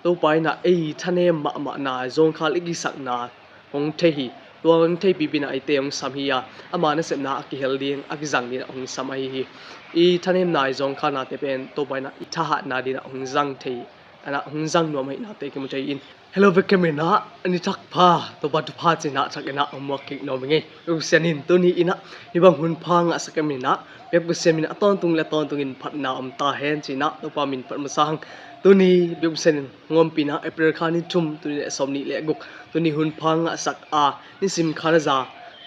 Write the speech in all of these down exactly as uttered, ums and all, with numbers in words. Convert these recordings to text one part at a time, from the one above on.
Topa in ah ei thanem mahmahna zawngkhal i kisakna hong thei hi. Tua hong theipipi in ah eite hong sam hi a, ama nasepna a kihel ding, a kizang ding in ah hong sam ahi hi. I thanemna i zawngkhalnate pen Topa in ah i thahatna ding in ah hong zang thei, a na hong zang nuam ahihnate kimu thei in. Hello, bek kem in ah, a ni thak pha, Topa thupha ci-in ah thak in ah hong muak kik nuam ing ei. Biakpiakpa Pasian in tuni in ah hih bang hun pha ngahsak kem in ah, Biakpiakpa Pasian min a tawntung le tawntungin phatna om ta hen ci-in ah Topa min phat masa hang. Tuni Biakpiakpa Pasian in hong ompih in ah April kha ni thum, tuni le sawmnih le guk, tuni hun pha ngahsak a, nisim kha na za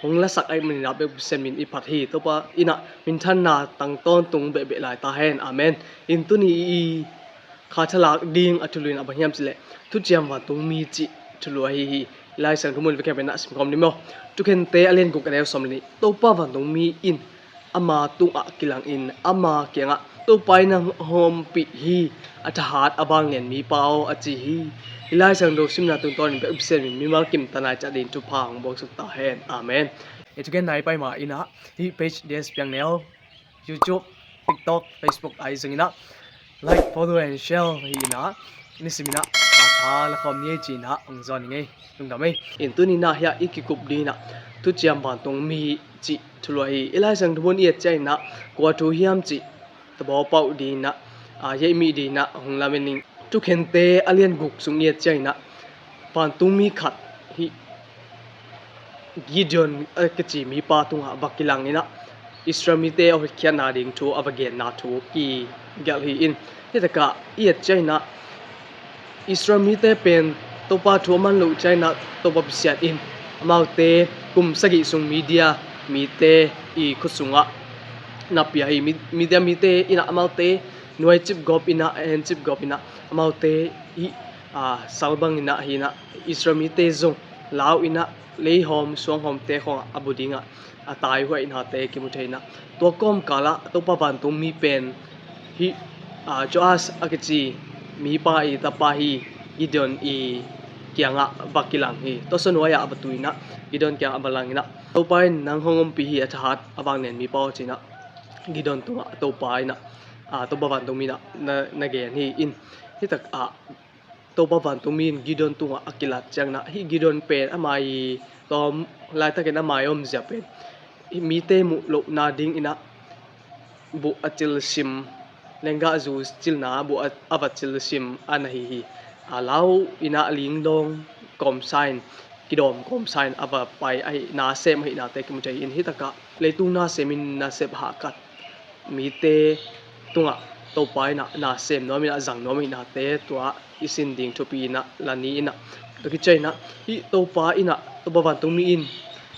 hong lasak ahih manin ah Biakpiakpa Pasian min i phat hi. Topa in ah minthanna tang tawntung behbeh lai ta hen. Amen. In tuni i kha thalak ding a thulu in ah bang hiam cih leh Thuciam Vantungmi cih thulu ahi hi. I Lai Siangtho mun vekpi in ah sim khawm ni maw. Thukhente a lian guk a neu sawm le nih. Topa Vantungmi in ama tungah kilangin ama kiangah, Topa in nang hong ompih hi, a thahat a vanglian mipa aw, a ci hi. I Lai Siangtho simna tungtawnin Biakpiakpa Pasian min mimal kim ta nai ciat ding thupha hong buaksuk ta hen. Amen. I thugen nai pai ma in ah hih page D S Piang Neu, YouTube, TikTok, Facebook ah i zong in ah like, follow and share hi in ah, nisim in ah a tha la khawm ni ei ci-in ah hong zawn ing ei. Lungdam ei. In tuni in ah hiah i kikup ding in ah Thuciam Vantungmi cih thulu ahi. I Lai Siangtho mun i et ciangin ah kua thu hiam cih tabawpauh ding in ah, a, hiah i mih ding in ah hong lamen ning. Thukhente a lian guk sung i et ciangin ah vantungmi khat hih Gideon a kici mipa tungah va kilang in ah Israel mite a hotkhiatna ding thu a va genna thu kigelh hi. In hih takah i et ciangin ah Israel mite pen Topa thu a man loh ciangin ah Topa Pasian in amaute kum sagih sung Midia mite i khut sungah na pia hi. Mi-, Midia mite in ah amaute nuai cipgawp in ah, a en cipgawp in ah amaute hih, a, sal bang in ah hi in ah Israel mite zong lau in ah leihawm suanghawmte khawngah a bu ding ah a taihuaihnate kimu thei in ah, tua kawmkal ah Topa Vantungmi pen hih, a, Joas a kici mipa i tapa hi Gideon i kiangah va kilang hi. Tua sung nuai ah a va tu in ah Gideon kiangah a va lang in ah, Topa in nang hong ompih hi, a thahat a vanglian mipa aw ci-in ah Gideon tungah Topa in ah, a, Topa Vantungmi in ah na, na gen hi. In hih takah Topa Vantungmi in Gideon tungah a kilat ciangin ah hih Gideon pen ama i tawm laitakin ama i omzia pen hih mite muh lohna ding in ah buh a cilsim, lenggahzu cilna buh a, a va cilsim a na hi hi. A, lau in ah linglawng kawmsa in, kidawm kawmsa in a va pai ahi, nasem ahihnate kimu thei in hih takah leitung nasem in nasep hahkat mite tungah Topa in ah nasem nuam in ah zang nuam ahihnate tua i sin ding thupi in ah la ni in ah. Tua khit ciangin ah hih Topa in ah, Topa Vantungmi in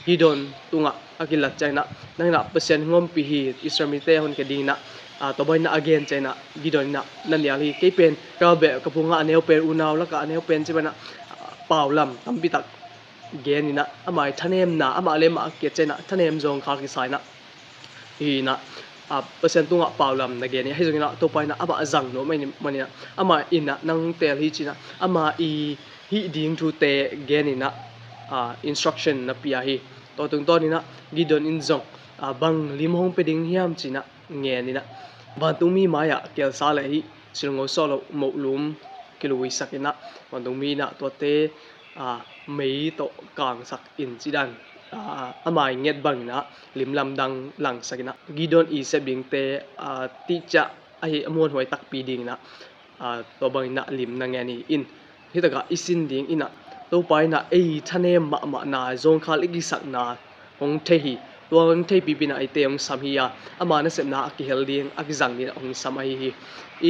Gideon tungah a kilat ciangin ah, nang in ah Pasian hong ompih hi, Israel mite a honkhia ding in ah, a, Topa in ah a gen ciangin ah Gideon in ah na nial hi. Kei pen ka beh ka phungah a neu pen, unau lakah a neu pen ci bang in ah, a, paulam tampi tak gen in ah ama i thanemna, amah le amah a kiat ciangin ah thanem zawngkhal kisa in ah hi in ah, a, Pasian tungah paulam na gen hi. Ahi zongin ah Topa in ah amah a zang nuam ahih manin ah amah in ah nang teel hi ci-in ah ama i hih ding thute gen in ah, a, instruction na pia hi. Tua tungtawn in ah Gideon in zong, a, bang lim hong pia ding hiam ci-in ah ngen in ah vantungmi mai-ah kelsa le hih silngo sawh loh mohlum kiluisak in ah vantungmi in ah tuate, a, mei tawh kangsak in ci dan, a, ama i nget bang in ah lim lamdang langsak in ah Gideon i sep dingte, a, tihciah ahi a muanhuai takpi ding in ah, a, tua bang in ah lim na ngen hi. In hih takah i sin ding in ah Topa in ah ei thanem mahmahna zawngkhal i kisakna hong thei hi. Tua hong theipipi in ah eite hong sam hi a, ama nasepna a kihel ding, a kizang ding in ah hong sam ahi hi.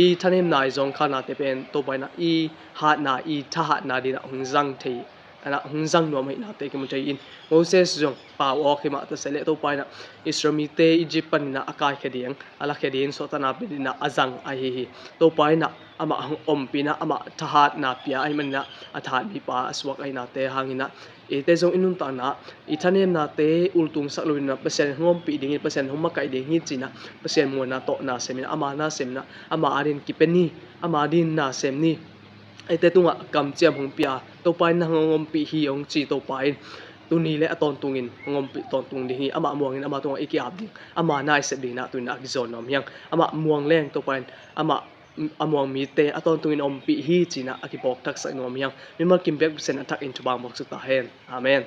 I thanemna i zawngkhalnate pen Topa in ah i hatna, i thahatna ding in ah hong zang thei, a na hong zang nuam ahihnate kimu thei in. Moses zong pau awk hi mah ta se leh Topa in ah Israel mite Egypt panin ah a kaikhia ding, a lakhia ding suahtakna pia ding in ah a zang ahi hi. Topa in ah amah hong ompih in ah amah thahatna pia ahih manin ah a thahat mipa a suak ahihnate hangin ah eite zong i nuntakna, i thanemnate ultungsak loin ah Pasian hong ompih ding hi, Pasian hong makaih ding hi ci-in ah Pasian muanna tawh na sem in ah, ama na sem in ah, ama adingin kipia ni, ama adingin na sem ni. Eite tungah kamciam hong pia, Topa in nang hong ompih hi hong ci Topa in tuni le a tawntungin hong ompih tawntung ding hi. Amah muangin ama tungah i ki-ap ding, ama na i sep ding in ah tuni in ah a kizawn nuam hi hang. Amah muang leng Topa in amah a muang mite a tawntungin a ompih hi cinah a kibawk thaksak nuam hiam. Mimal kim biakpiakna a thakin thupha hong suak ta hen. Amen.